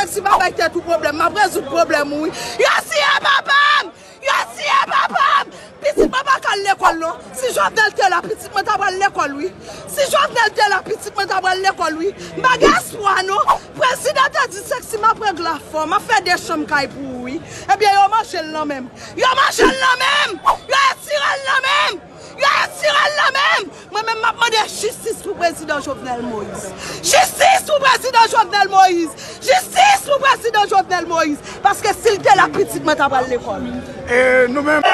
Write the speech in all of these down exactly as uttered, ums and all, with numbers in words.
Sèksi pa bay tèt ou pwoblèm, m ap rezoud pwoblèm ou wi. Yo tiye papa m! Yo tiye papa m! Pitit mwen pa ka al lekòl non. Si Jovenel te la, pitit mwen ta pral lekòl wi. Si Jovenel te la, pitit mwen ta pral lekòl wi. M pa gen espwa non. Prezidan te di Sèksi m ap regle afè w, m ap fè de chanm kay pou ou wi. Ebyen yo manje l nan men m. Yo manje l nan men m! Yo etire l nan men m! Yo etire l nan men m! Mwen menm m ap mande jistis pou prezidan Jovenel Moïse. Jistis pou prezidan Jovenel Moïse! Jistis pou prezidan Jovenel Moïse! Paske si l te la, pitit mwen ta pral lekòl. E nou menm.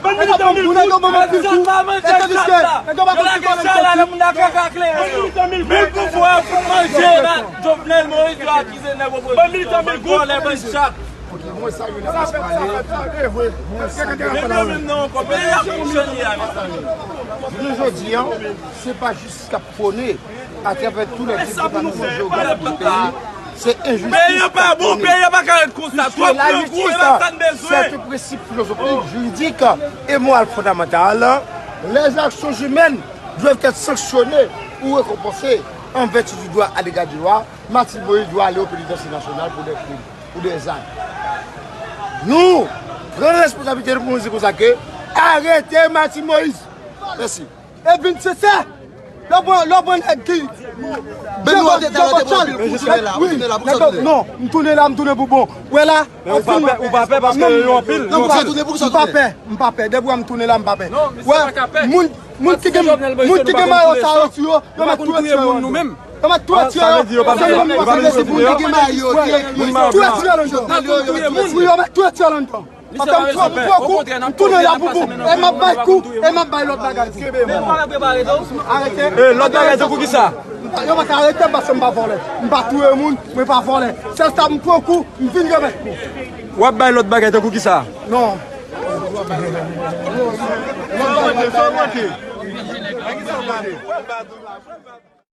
Bann militan mil goud. Yo lage chalè, moun nan kaka klere yo. Mil goud pou manje la, Jovenel Moïse yo akize nèg opozisyon. Bann vòlè, bann chat. Yo menm nan ankò, peyi a fonksyone a, mezanmi. Jounen jodi a, se pa jistis k ap pwone atravè tou lè depatman nou jewografik peyi, se enjistis k ap pwone. Peyi a pa bon, peyi a pa ka ret konsa. Twòp grangou, e pa sa n bezwen. Sèten prensip filozofik, jiridik e moral fondamantal, les actions humaines doivent être sanctionnées ou récompensées en vertu du droit à l'égard du droit. Martine Moïse doit aller au pénitencier national pour des crimes ou des actes. Nou pran responsablite nou pou nou di konsa ke arete Martine Moïse. Mèsi. E vin sensè. Lè w pran, lè w pran nèg ki Beno, ou te talè, ou te pran pil kou, ou tounen la, ou tounen la, pou sa tounen? Non, m tounen la, m tounen pou bon. Ou wè la, men ou pa pè, ou pa pè paske yo anpil. Non, pou sa tounen, pou sa tounen? M pa pè, m pa pè. Depi w wè m tounen la, m pa pè. Wè, moun, moun ki gen, moun ki gen mayo sa yo sou yo, yo mèt tou retire yo anndan. Yo mèt tou retire yo. Se moun ki gen mayo, tou retire yo anndan. Wi, yo mèt tou retire yo anndan. Paske m twò, m twò kou, m tounen la pou bon. E m ap bay kou, e m ap bay lòt bagay tou. Arete. E lòt bagay tankou kisa? Yo pa ka arete m paske m pa vòlè. M pa touye moun, mwen pa vòlè. Sèl sa m pran kou, m vin remèt kou. W ap bay lòt bagay tankou kisa? Non.